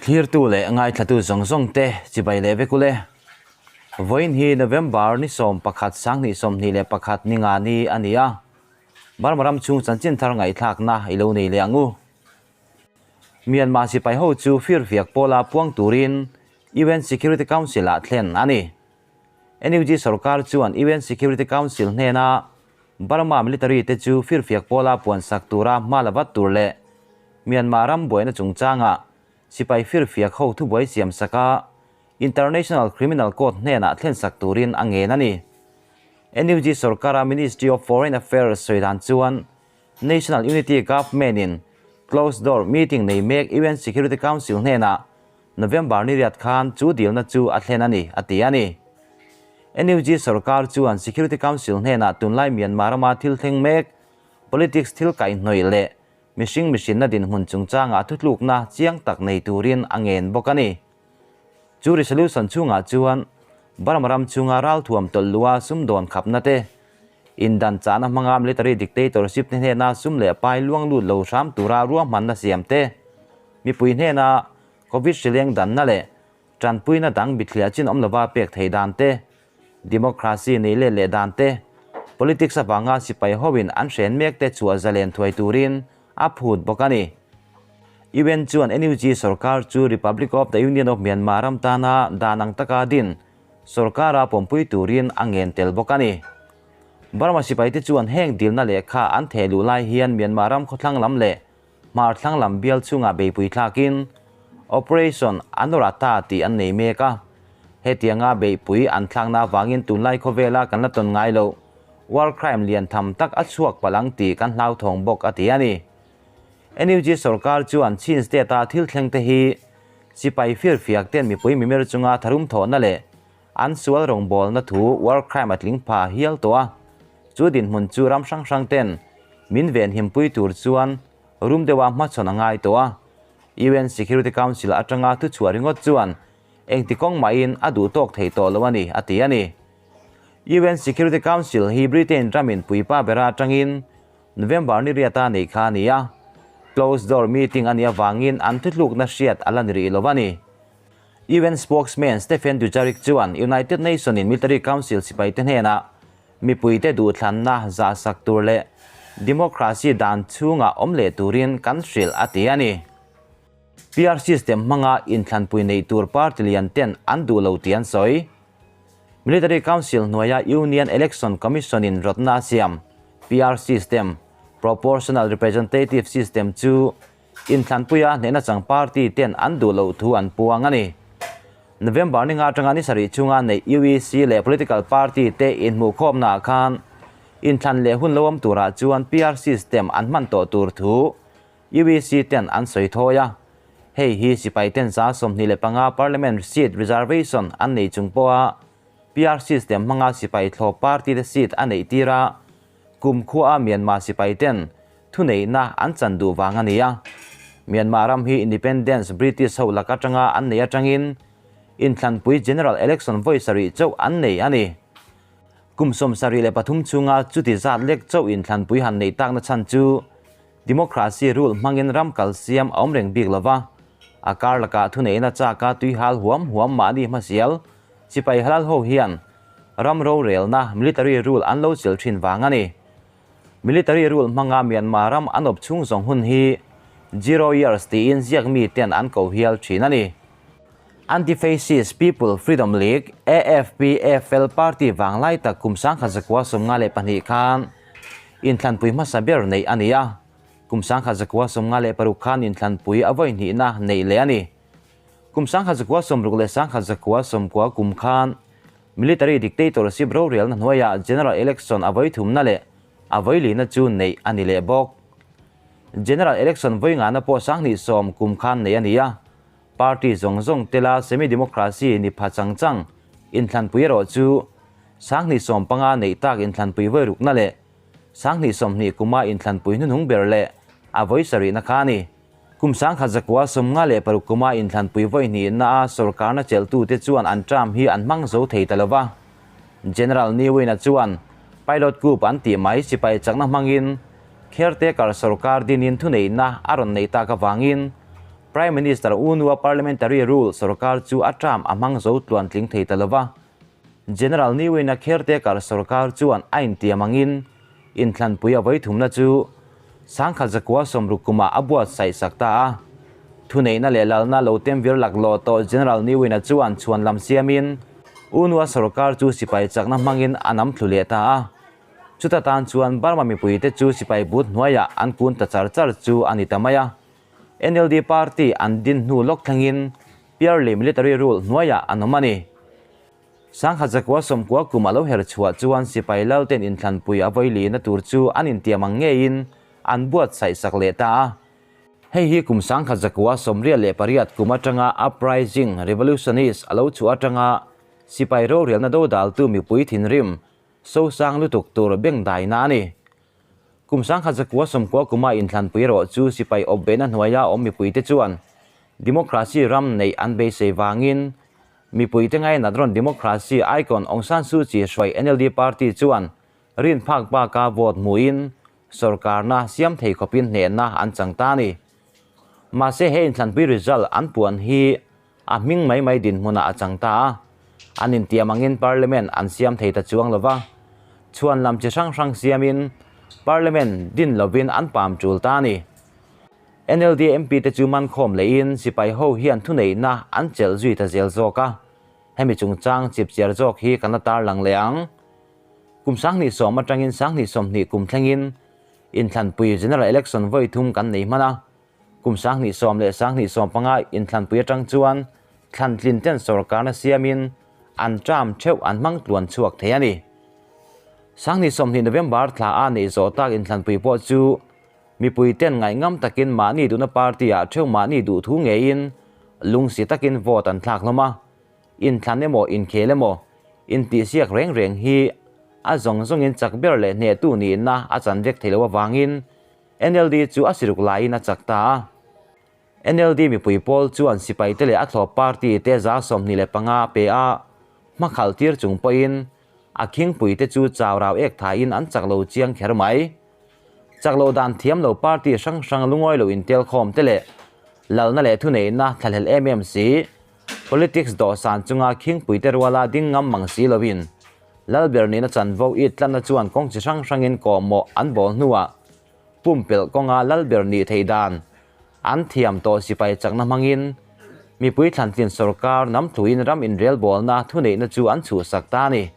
Thlirtu leh ngaithlatu zawng zawng te chibai leh vek ule. Vawiin hi November ni 11 2021 ni nga ni a ni a. Burma ram chhung chanchin thar ngaihthlakna i lo nei leh ang u. Myanmar sipai ho chu firfiak pawla puang turin UN Security Council ah thlen a ni. NUG sorkar chuan UN Security Council hnena Burma military te chu firfiak pawla puansak tura hma la vat tur leh Myanmar ram buaina chungchanga sipai firfiak ho thubuai siamsak a International Criminal Court hnenah thlensak turin a ngen a ni. NUG sorkara Ministry of Foreign Affairs sawi dan chuan National Unity Government in closed door meeting nei mek UN Security Council hnenah November ni riat khan chu dilna chu a thlen a ni, a ti a ni. NUG sorkar chuan Security Council hnenah tunlai Myanmar rama thil thleng mek, politics thil kaihhnawih leh mihring mihrinna dinhmun chungchangah thutlukna chiang tak nei turin a ngen bawk a ni. Chu resolution chhungah chuan Burma ram chhunga ralthuam tawlh luha sumdawn khapna te, indan chahna hmanga military dictatorship te hnena sum leh pai luang lut lo hram tura ruahmanna siam te, mipui hnena Covid hrileng danna leh tanpuina dang bithliah chin awm lova pek thei dan te, democracy nei let leh dan te, politics avanga sipai hoin an hren mek te chhuah zalen thuai turin a phut bawk a ni. UN chuan NUG sorkar chu Republic of the Union of Myanmar ram tana dan ang taka din sorkara pawmpui turin a ngen tel bawk a ni. Burma sipaite chuan heng dilna lehkha an theh luh lai hian Myanmar ram khawthlang lam leh hmar thlang lam bial chungah beipui thlakin Operation Anuradha tih an nei mek a. Hetianga beihpui an thlakna avangin tunlai khawvela kan la tawn ngai loh war crime lian tham tak a chhuak palh ang tih kan hlauthawng bawk a ti a ni. NUG sorkar chuan Chin state-a thil thleng te hi sipai firfiak ten mipui mimir chunga tharum thawhna leh an sual rawngbawlna thu war crime a tling pha hial tawh a. Chu dinhmun chu ram hrang hrang ten min venhimpui tur chuan rum deuha hmachhawn a ngai tawh a. UN Security Council atanga thuchhuah ringawt chuan engti kawng mahin a duh tawk thei tawh lo a ni, a ti a ni. UN Security Council hi Britain ramin puipa bera atangin November ni riata nei kha a ni a, closed door meeting a nih avangin an thutlukna hriat a la ni rih lo a ni. UN spokesman Stephen Dujarric chuan United Nation in Military Council sipaite hnenah mipuite duhthlanna zahsak tur leh democracy dan chhungah awm leh turin kan hrilh a ti a ni. PR system hmanga inthlanpui neih tur party lian ten an duh lo tih an sawi. Military Council hnuaia Union Election Commission in rawtna a siam PR system, Proportional Representative System, chu inthlanpuia hnehna chang party ten an duh loh thu an puang a ni. November ni nga atanga ni sarih chunga neih UEC leh political party te inhmuhkhawmnaah khan inthlan leh hun lo awm turah chuan PR system an hman tawh tur thu UEC ten an sawi thawi a. Hei hi sipai ten 25 Parliament seat reservation an nei chung pawha PR system hmanga sipai thlawp party te seat a neih tir a, kum khuaa Myanmar sipai ten thuneihna an chan duh vang a ni a. Myanmar ram hi independence British ho lak atanga an nei atangin inthlanpui general election vawi sarih chauh an nei a ni. Kum 73 chhunga chuti zat lek chauh inthlanpui han neih takna chhan chu Democracy rule hmangin ram kal siam a awm reng bik lova, a kar lakah thuneihna chaka tui hal huam huam mahni hmasial sipai halal ho hian ram rorelna military rule an lo chil thin vang a ni. Military rule hmanga Myanmar ram an awp chhung zawng hun hi zero years tiin ziak mi ten an ko hial thin a ni. Anti-Fascist People Freedom League, AFPFL, party vanglai tak kum 1992 khan inthlanpui hmasa ber neih a ni a, kum 1996 khan inthlanpui a vawi hnihna neih leh a ni. Kum 1960 leh 1990 kum khan military dictatorship rorelna hnuaiah general election a vawi thumna leh a vawi lihna chu neih a ni leh bawk. General election vawi ngahna pawh 2010 kum khan neih a ni a. Party zawng zawng tela semi-democracy ni pha chang chang inthlanpui erawh chu 2015 neih tak inthlanpui vawi rukna leh 2020 kuma inthlanpui hnuhnung ber leh a vawi sarihna kha a ni. Kum 1996 kuma inthlanpui vawi hnihna a sorkarna chelhtute chuan an term hi an hmang zo thei ta lova. General Ne Win-a chuan pilot coup an tih mai sipai chakna hmangin caretaker sorkar dinin thuneihna a rawn neih tak avangin Prime Minister U Nua parliamentary rule sorkar chu a term a hmang zo tluan tling thei ta lova. General Ni Win-a caretaker sorkar chuan a intiam angin inthlanpui a vawithumna chu 1960 kumah a buatsaih sak ta a. Thuneihna leh lalna lo temvir laklawh tawh General Ni Win-a chuan chhuan lam siamin U Nua sorkar chu sipai chakna hmangin a nam thlu leh ta a. Chuta tan chuan Burma mipuite chu sipai but hnuaiah an kun ta char char chu a ni ta mai a. NLD party an din hnu lawk thlengin purely military rule hnuaiah an awm a ni. 1990 kum a lo her chhuah chuan sipai lalten inthlanpui a vawilihna tur chu an intiam ang ngeiin an buatsaih sak leh ta a. Hei hi kum 1998 kum atanga uprising revolutionist a lo chhuah atanga sipai rorelna dodaltu mipui thinrim sosang lutuk tur bengdaina a ni. Kum 1990 kuma inthlanpui erawh chu sipai awp behna hnuaia awm mipuite chuan democracy ram neih an beisei vangin mipuite ngainat rawn democracy icon Aung San Suu Kyi hruai NLD party chuan rin phak baka vote hmuhin sorkarna siam thei khawpin hnehna an chang ta a ni. Mahse he inthlanpui result an puan hi a hming mai mai dinhmunah a chang ta a, an intiam angin Parliament an siam thei ta chuang lo va, chhuan lam chi hrang hrang siamin Parliament din lovin an pam tul ta a ni. NLD MP te chu mankhawm leiin sipai ho hian thuneihna an chelh zui ta zel zawk a, hemi chungchang chipchiar zawk hi kan la tarlang leh ang. Kum 2010 atangin 2020 kum thlengin inthlanpui General Election vawi thum kan nei hman a, Kum 2010 leh 2015 inthlanpui atang chuan thlantlin ten sorkarna siamin an term theuh an hmang tluan chhuak thei a ni. 2020 November thla a neih zawh tak inthlanpui pawh chu mipui ten ngaihngam takin mahni duhna party ah theuh mahni duh thu ngeiin lungsi takin vote an thlak hlawm a. Inthlan emaw inkhel emaw intihsiak reng reng hi a zawng zawngin chak ber leh hnehtu nihna a chan vek thei lo avangin NLD chu a siruk laiin a chak ta a. NLD mipui pawl chuan sipaite leh a thlawp party te 25 a pe a, hmakhalh tir chung pawhin a khingpuite chu chau rau ek thaiin an chak lo chiang kher mai. Chak loh dan thiam lo party hrang hrang lungawi lo intelkhawm te leh lalna leh thuneihna thlahlel em em si, politics dawhsan chunga khingpuite ruala ding ngam mang si loin Lalber nihna chanvo it tlanna chuan kawng chi hrang hrangin kawhmawh an bawl hnuah pumpelh kawnga Lalber nih theih dan an thiam tawh sipai chakna hmangin mipui thlantlin sorkar nam thuin ram inrelbawlna thuneihna chu an chhuhsak ta a ni.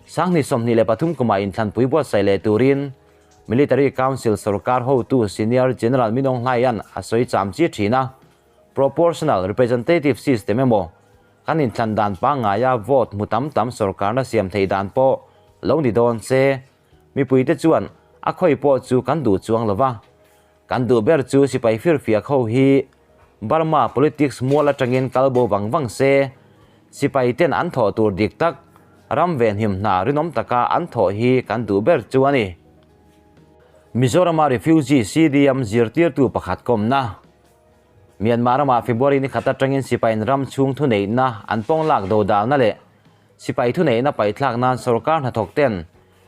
2023 kumah inthlanpui buatsaih leh turin Military Council sorkar hotu Senior General Min Aung Hlaing-a'n a sawi cham chi thin a, Proportional Representative System emaw Kan inthlan dan pangngaia vote hmu tam tam sorkarna siam theih dan pawh lo ni dawn se, mipuite chuan a khawi pawh chu kan duh chuang lo va. Kan duh ber chu sipai firfiak ho hi Burma politics mual atangin kal bo vang vang se, sipai ten an thawh tur dik tak ram venhim hna rinawm taka an thawh hi kan duh ber chu a ni. Mizorama refugee CDM zirtirtu pakhat kawmna. Myanmar ramah February ni khat atangin sipaiin ram chhung thuneihna an pawng lak dodalna leh sipai thuneihna paihthlak nan sorkar hnathawk ten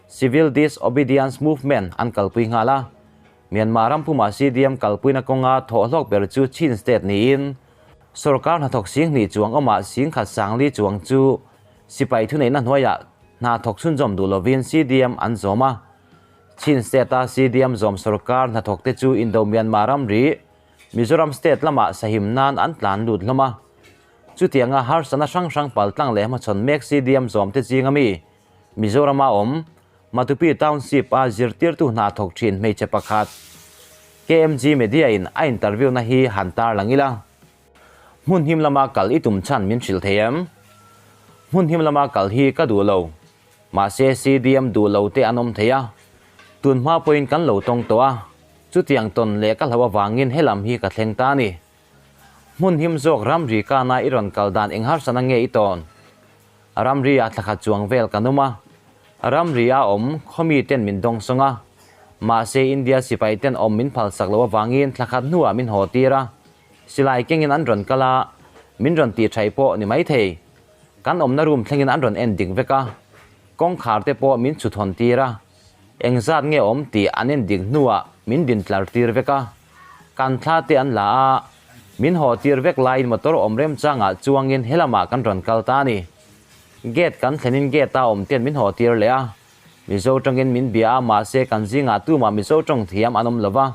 Civil Disobedience Movement an kalpui nghal a. Myanmar ram pumah CDM kalpuina kawnga thawhhlawk ber chu Chin State niin sorkar hnathawk 2000 chuang awmah 1040 chuang chu sipai thuneihna hnuaiah hna thawk chhunzawm duh lovin CDM an zawm a. Chin State-a CDM zawm sorkar hnathawk te chu Indo-Myanmar ramri Mizoram State lamah sahim nan an tlan lut hlawm a. Chutianga harsatna hrang hrang paltlang leh hmachhawn mek CDM zawm te zing ami Mizorama awm Matupi Township a zirtirtu hna thawk thin hmeichhe pakhat KMG Media in a interview na hi han tarlang ila. Hmun him lama kal i tum chhan min hrilh thei em? Hmun him lama kal hi ka duh lo. Mahse CDM duh lo te an awm thei a, tun hma pawhin kan lo tawng tawh a, chutiang tawn leh ka hloh avangin helam hi ka thleng ta a ni. Hmun him zawk ramri kana i rawn kal dan eng harsana nge i tawn? Ramri ah thlakhat chuang vel kan awm a, ramri a awm khawmi ten min dawng sawng a, mahse India sipai ten awm min phalsak loh avangin thlakhat hnuah min haw tir a, silai kengin an rawn kal a, min rawn tih thaih pawh ni maithei. Kan awmna room thlengin an rawn en dik vek a, kawngkhar te pawh min chhuthawn tir a, engzat nge awm tih an en dik hnuah min din tlar tir vek a, kan thla te an la a, Min haw tir vek laiin motor awm remchangah chuangin helamah kan rawn kal ta a ni. Gate kan thlenin gate a awm ten min haw tir leh a. Mizo tawngin min bia a mahse kan zingah tumah Mizo tawng thiam an awm lo va.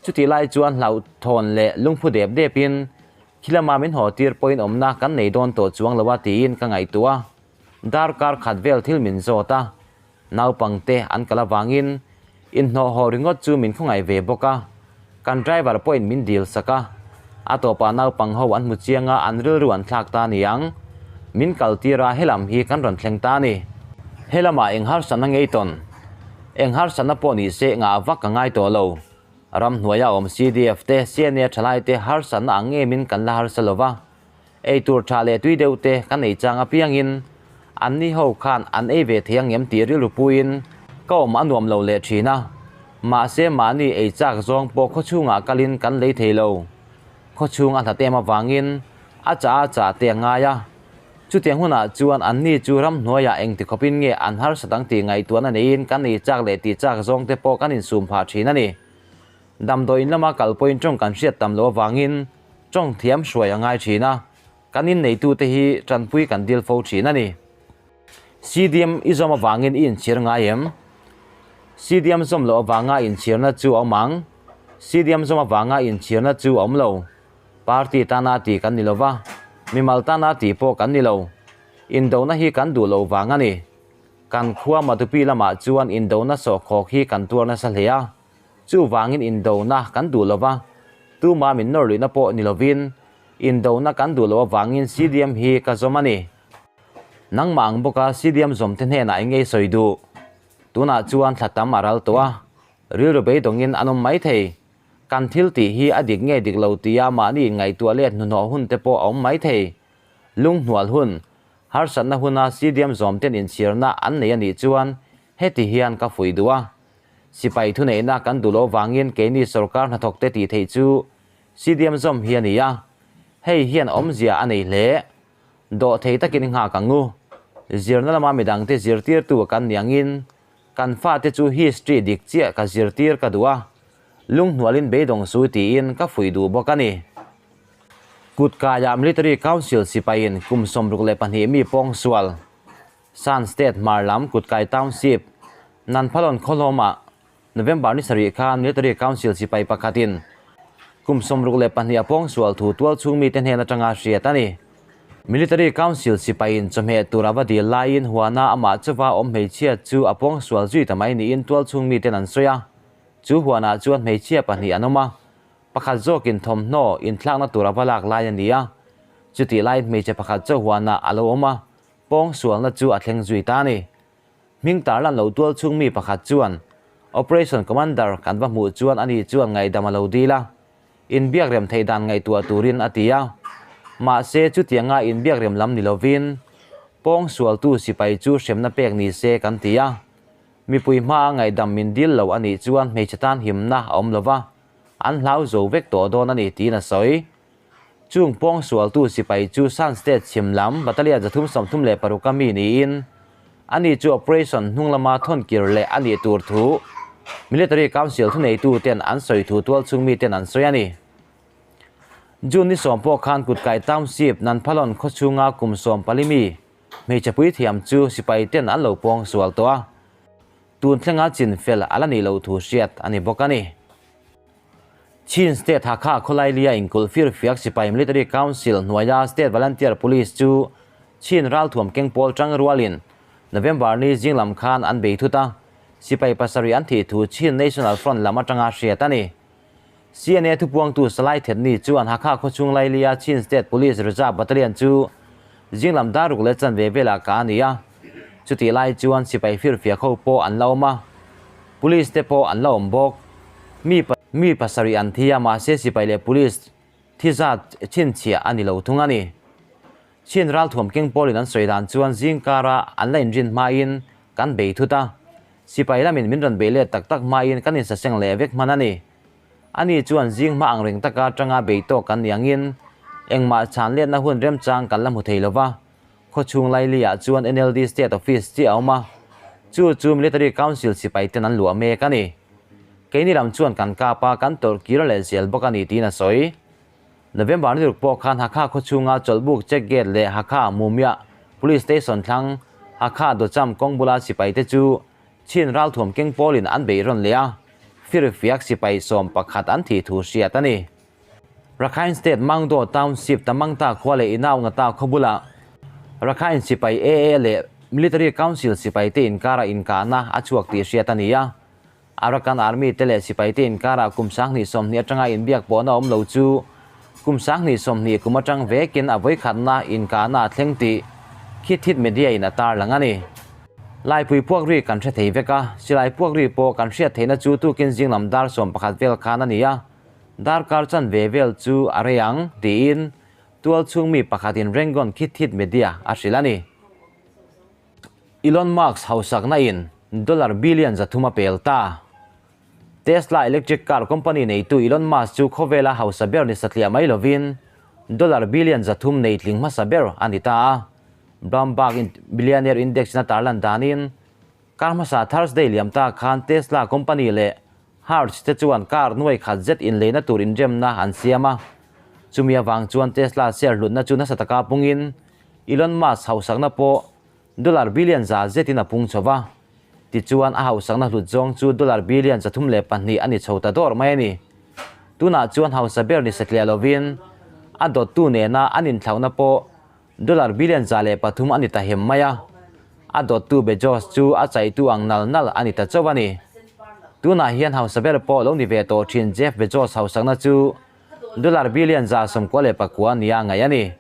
Chutih lai chuan hlauhthawn leh lungphu dep depin khilama min haw tir pawhin awmna kan nei dawn tawh chuang lo a tiin ka ngaihtuah a. Darkar khat vel thil min zawt a. Naupangte an kal avangin inhnawh haw ringawt chu min khawngaih ve bawk a, kan driver pawhin min dil sak a, a tawpah naupang ho an hmu chiang a, an rilru an thlak ta niang. Min kal tir a, helam hi kan rawn thleng ta a ni. Helamah eng harsatna ngei tawn? Eng harsatna pawh ni se ngah vak ka ngai tawh lo. Ramhnuaia awm CDF te, CNA thalai te harsatna ang ngemin kan la harsa lo va. Ei tur tha leh tui deuh te kan ei chang apiangin anni ho khan an ei ve thei ang em tih rilru puiin ka awm a nuam lo leh thin a. Mahse mahni ei chak zawng pawh khawchhungah kalin kan lei thei lo. Khawchhung a hlat em avangin a chah a chah te a ngai a. Chutiang hunah chuan anni chu ramhnuaiah engti khawpin nge an harsat ang tih ngaihtuahna neiin kan ei chak leh tih chak zawng te pawh kan insum phah thin a ni. Damdawiin lama kal pawhin tawng kan hriat tam loh avangin tawng thiam hruai a ngai thin a, kan inneitute hi tanpui kan dil fo thin a ni. CDM i zawm avangin i inchhir ngai em? CDM zawm loh avanga inchhirna chu a awm ang. CDM zawm avanga inchhirna chu a awm lo. Party tana tih kan ni lo va, mimal tana tih pawh kan ni lo. Indona hi kan duh loh vang a ni. Kan khua Matupi lamah chuan indona sawhkhawk hi kan tuar nasa hle a. Chuvangin indona kan duh lo va, tuma min nawr luihna pawh ni lovin indona kan duh loh avangin CDM hi ka zawm a ni. Nangmah ang bawka CDM zawmte hnenah eng ngei sawi duh? Tunah chuan thla tam a ral tawh a, rilru beidawngin an awm mai thei. Kan thil tih hi a dik nge dik lo tia mahni inngaihtuah let hnuhnawh hun te pawh a awm mai thei. Lunghnual hun, harsatna huna CDM zawmten inchhirna an nei a nih chuan heti hian ka fuih duh a. Sipai thuneihna kan duh loh avangin keini sorkar hnathawkte tih theih chu CDM zawm hi a ni a, hei hian awmzia a nei hle. Dawh thei takin nghak ang u. Zirna lama midangte zirtirtu kan ni angin kan fate chu history dik chiah ka zirtir ka duh a, lunghnualin beidawng su tiin ka fuih duh bawk a ni. Kutkaiah Military Council sipaiin kum 62 mi pawngsual Shan State hmar lam Kutkai Township, Nanphalon khawhlawmah November ni sarih khan Military Council sipai pakhatin kum 62 a pawngsual thu tual chhung mite hnen atanga hriat a ni. Military Council sipaiin chawhmeh tur a va dil laiin huana amah chauva awm hmeichhia chu a pawngsual zui ta mai niin tual chhung miten an sawi a. Chu huanah chuan hmeichhia pahnih an awm a, pakhat zawkin thawmhnaw inthlakna tur a va lak lai a ni a. Chutih laiin hmeichhe pakhat chauh huanah a lo awm a, Pawngsualna chu a thleng zui ta a ni. Hming tarlan lo tual chhung mi pakhat chuan Operation Commander kan va hmuh chuan ani chuan ngaihdam a lo dil a, inbiak rem theih dan ngaihtuah turin a ti a. Mahse, chutianga inbiak rem lam ni lovin pawngsualtu sipai chu hremna pek ni se kan ti a. Mipui hmaa ngaihdam min dil lo a nih chuan hmeichhe tan himna a awm lo va, an hlau zo vek tawh dawn a ni tiin a sawi. Chung pawngsualtu sipai chu Shan State chhim lam Battalion 336 a mi niin ani chu operation hnung lama thawn kir leh a nih tur thu Military Council thuneitu ten an sawi thu tualchhung mi ten an sawi a ni. June ni sawm pawh khan Kutkai Township Nanphalon khawchhunga kum 14 mi hmeichhe puithiam chu sipai ten an lo pawngsual tawh a, tun thlenga chinfel a la nih loh thu hriat a ni bawk a ni. Chin State Hakha khawlailia inkulh firfiak sipai Military Council hnuaia State Volunteer Police chu Chin ralthuam keng pawl tang rualin November ni zing lam khan an bei thut a, sipai pasarih an thih thu Chin National Front lam atanga hriat a ni. CNA thupuangtu Salai Thetni chuan Hakha khawchhung lailia Chin State Police Reserve Battalion chu zing lam dar ruk leh chanve velah kah a ni a, chutih lai chuan sipai firfiak ho pawh an la awm a, Police te pawh an la awm bawk. Mi mi pasarih an thi a, mahse sipai leh police thi zat chhinchhiah a ni lo thung a ni. Chin ralthuam keng pawlin an sawi dan chuan zing kara an la inrin hmain kan bei thut a, sipai lamin min rawn bei let tak tak hmain kan insaseng leh vek hman a ni. Ani chuan zing hma ang reng taka tanga bei tawk kan ni angin engmah chhan letna hun remchang kan la hmu thei lo va. Khawchhung laili-ah chuan NLD State Office chiah a awm a, chu chu Military Council sipai ten an luah mek a ni. Keini lam chuan kan kap a, kan tawrh kir leh zel bawk a ni tiin a sawi. November ni ruk pawh khan Hakha khawchhunga Chawlhbuk check gate leh Hakha Mumia Police Station thlang Hakha Dawcham kawng bula sipaite chu Chin ralthuam keng pawlin an beih rawn leh a, firfiak sipai 11 an thih thu hriat a ni. Rakhine State Maungdaw Township Tamangta khua leh Inaungata khaw bulah Rakhine sipai AA leh Military Council sipaite inkara inkahna a chhuak tih hriat a ni a. Arakan Army te leh sipaite inkarah kum 2020 atanga inbiak pawhna awm lo chu kum 2020 kum atang vekin a vawikhatna inkahna a thleng tih Khit Thit Media in a tarlang a ni. Laipui puak ri kan hre thei vek a, silai puak ri pawh kan hriat theihna chu tukin zinglam dar 11 vel khan a ni a, darkar chanve vel chu a rei ang, tiin tual chhung mi pakhatin Rangoon Khit Thit Media a hrilh a ni. Elon Musk hausakna in dollar billion 300 a pel ta. Tesla electric car company neitu Elon Musk chu khawvela hausa ber ni satliah mai lovin dollar billion 300 nei tling hmasa ber a ni ta a. Bloomberg Billionaire Index in a tarlan danin kar hmasa Thursday liam ta khan Tesla company leh Hertz te chuan car nuai khat zet inleina tur inremna an siam a. Chumi avang chuan Tesla share hlutna chu nasa taka pungin Elon Musk hausakna pawh dollar billion 100 zetin a pung chho va. Tichuan a hausakna hlut zawng chu dollar billion 302 a ni chho ta dawr mai a ni. Tunah chuan hausa ber ni satliah lovin a dawttu nena an inthlauhna pawh dollar billion 103 a ni ta hem mai a. A dawttu Bezos chu a chaitu ang nal nal a ni ta chauh a ni. Tunah hian hausa ber pawh lo ni ve tawh thin Jeff Bezos hausakna chu dollar billion 199 nia ngaih a ni.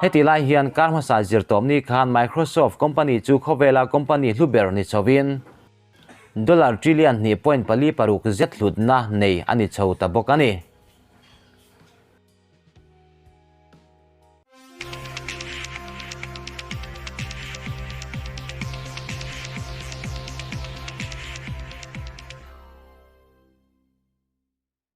Heti lai hian kar hmasa zirtawp ni khan Microsoft company chu khawvela company hlu ber ni chhovin dollar trillion 2.46 zet hlutna nei a ni chho ta bawk a ni.